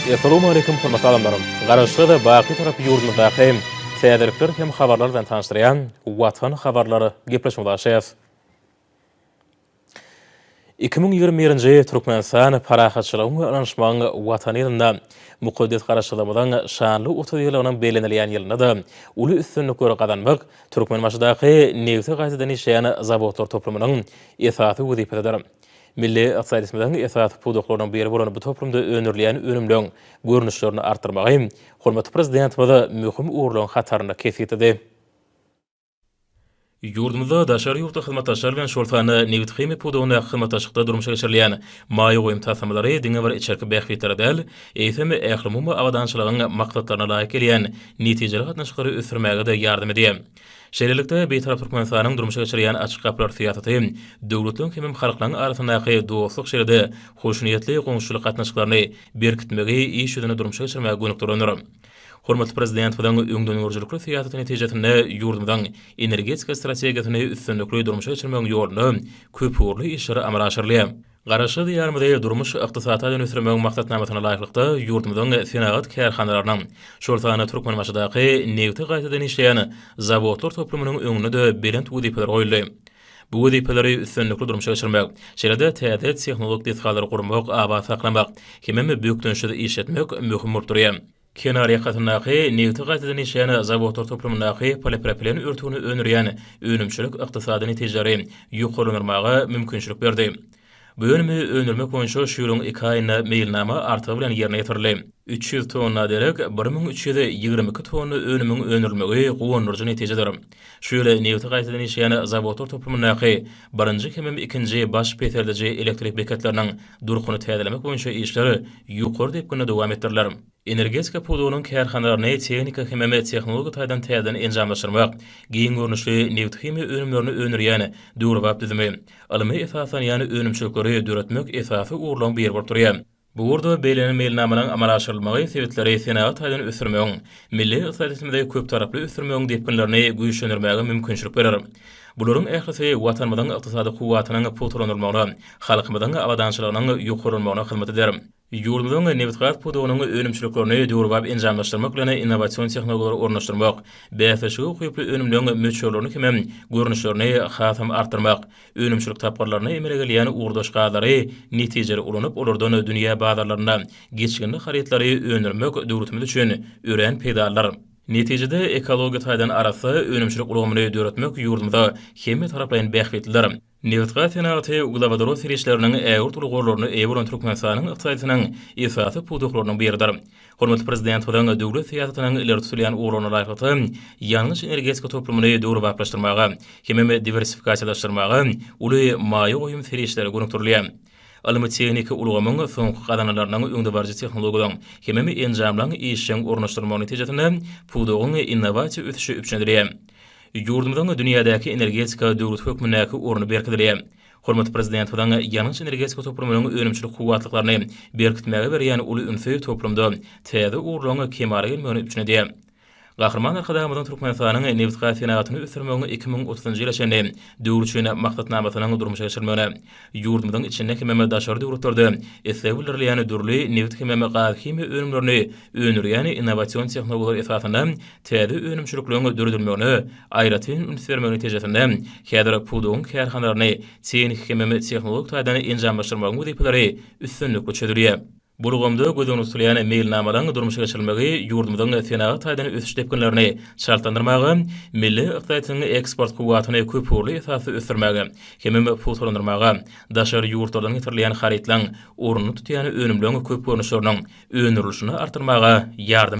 Essalawmaleýkim hormatly adamlar! Garaşsyz, baky Tarap ýurdumyzdaky täzelikler hem habarlar bilen tanyşdyrýan Watan habarlar gepleşigimize başlaýarys. 2021-nji Türkmenistan parahatçylygyň we ynanyşmagyň Watany ýylynda, mukaddes Garaşsyzlygymyzyň şanly 30 ýyllygynyň bellenilýän ýylynda-da uly üstünlikleri gazanmak Türkmenbaşydaky nebiti gaýtadan işleýän zawodlar toplumynyň esasy wezipesidir. Milli ykdysadyýetimiziň esasy pudaklarynyň biri bolan bu toplumda öndürilýän önümleň görnüşlerini artdyrmagy hormatly Prezidentimiz möhüm ugurlaryň hatarynda kesgitledi. Ýurdumyzda daşary ýurtly hyzmatdaşlar bilen, şol sanda nebithimiýa pudagyndaky hyzmatdaşlykda durmuşa geçirilýän maýa goýum taslamalary diňe bir içerki bähbitlere däl, eýsem, ählumumy abadançylygyň maksatlaryna laýyk gelýän netijeli gatnaşyklary ösdürmäge-de ýardam edýär. Şeýlelikde, Bitarap Türkmenistanyň durmuşa geçirýän açyk gapylar syýasaty döwletleriň hemem halklaryň arasyndaky dostluk şeýle-de hoşniýetli goňşuçylyk gatnaşyklaryny berkitmegi iş ýüzünde durmuşa geçirmäge gönükdirilendir. Hormatly Prezidentimiziň öňdengörüjilikli syýasaty netijesinde ýurdumyzyň energetika strategiýasyny üstünlikli durmuşa geçirmegiň ýolunda köpugurly işler amala aşyrylýar. Garaşsyz Diýarymyzy durmuş-ykdysady taýdan ösdürmegiň maksatnamasyna laýyklykda, ýurdumyzyň senagat kärhanalarynyň, şol sanda Türkmenbaşydaky nebiti gaýtadan işleýän zawodlar toplumynyň öňünde-de belent wezipeler goýuldy. Bu wezipeleri üstünlikli durmuşa geçirmek, şeýle-de täze tehnologik desgalary gurmak, abat saklamak hemem bökdençsiz işletmek möhüm bolup durýar. Kenar ýakasyndaky nebiti gaýtadan işleýän zawodlar toplumyndaky polipropilen örtügini öndürýän önümçilik ykdysady netijeleri ýokarlandyrmaga mümkinçilik berdi. Bu önümi öndürmek boýunça şu ýylyň iki aýynda meýilnama artygy bilen ýerine ýetirildi. 300 tonna derek 1322 tonna önümiň öndürilmegi guwandyryjy netijedir. Şu ýyl nebiti gaýtadan işleýän zawodlar toplumyndaky birinji hemem ikinji baş peseldiji elektrik beketleriniň durkuny täzelemek boýunça işler ýokary depginde dowam etdiriler. Energetika pudagynyň kärhanalaryny tehnika hemem tehnologiýa taýdan täzeden enjamlaşdyrmak, giň görnüşli nebithimiýa önümlerini öndürýän döwrebap düzümi, ylmy esaslanýan önümçilikleri döretmek esasy ugurlaryň biri bolup durýar. Bu ugurda bellenen meýilnamalaryň amala aşyrylmagy sebitleri senagat taýdan ösdürmegiň, milli ykdysadyýetimizi köptaraply ösdürmegiň depginlerini güýçlendirmäge mümkinçilik berer. Bularyň ählisi Watanymyzyň ykdysady kuwwatynyň pugtalandyrylmagyna, halkymyzyň abadançylygynyň ýokarlanmagyna hyzmat eder. Ýurdumyzyň nebitgaz pudagynyň önümçiliklerini döwrebap enjamlaşdyrmak bilen innowasion tehnologiýalary ornaşdyrmak, bäsleşige ukyply önümleň möçberlerini hemem görnüşlerini hasam artdyrmak, önümçilik tapgyrlarynda emele gelýän ugurdaş gazlary netijeli ulanyp, olardan dünýä bazarlarynda geçginli harytlary öndürmek döwletimiz üçin örän peýdalydyr. Netijede, ekologiýa taýdan arassa önümçilik ulgamyny döretmek ýurdumyza hemmetaraplaýyn bähbitlidir. Nebitgaz senagaty uglewodorod serişdeleriniň ägirt uly gorlaryna eýe bolan Türkmenistanyň ykdysadyýetiniň esasy pudaklarynyň biridir. Hormatly Prezidentimiziň döwlet syýasatynyň ileri tutulýan ugurlaryna laýyklykda, ýangyç-energetika toplumyny döwrebaplaşdyrmaga hemem diwersifikasiýalaşdyrmaga uly maýa goýum serişdeleri gönükdirilýär. Ylmy-tehniki ulgamyň soňky gazananlarynyň öňdebaryjy tehnologiýalaryň hemem enjamlaryň işjeň ornaşdyrylmagy netijesinde pudagyň innowasiýa ösüşi üpjün edilýär. Ýurdumyzyň dünýädäki energetika döwleti hökmündäki orny berkidilýär. Hormatly Prezidentimiziň ýangyç-energetika toplumynyň önümçilik kuwwatlyklaryny berkitmäge berýän uly ünsi toplumda täze ugurlaryň kemala gelmegini üpjün edýär. Gahryman Arkadagymyzyň Türkmenistanyň nebitgaz senagatyny ösdürmegiň 2030-njy ýyla çenli döwür üçin Maksatnamasynyň durmuşa geçirilmegine, ýurdumyzyň içinde hemem daşary döwletlerde isleg bildirilýän dürli nebit hemem gaz-himiýa önümlerini öndürýän innowasion tehnologiýalar esasynda täze önümçilikleriň döredilmegine aýratyn üns bermegi netijesinde häzir pudagyň kärhanalaryny tehniki hemem tehnologik taýdan enjamlaşdyrmagyň wezipeleri üstünlikli çözülýär. Bu ulgamda göz öňünde tutulýan meýilnamalaryň durmuşa geçirilmegi ýurdumyzyň senagat taýdan ösüş depginlerini çaltlandyrmaga, milli ykdysadyýetiniň eksport kuwwatyny köpugurly esasda ösdürmäge hemem pugtalandyrmaga, daşary ýurtlardan getirilýän harytlaryň ornuny tutýan önümleriň köp görnüşleriniň öndürilişini artdyrmaga ýardam.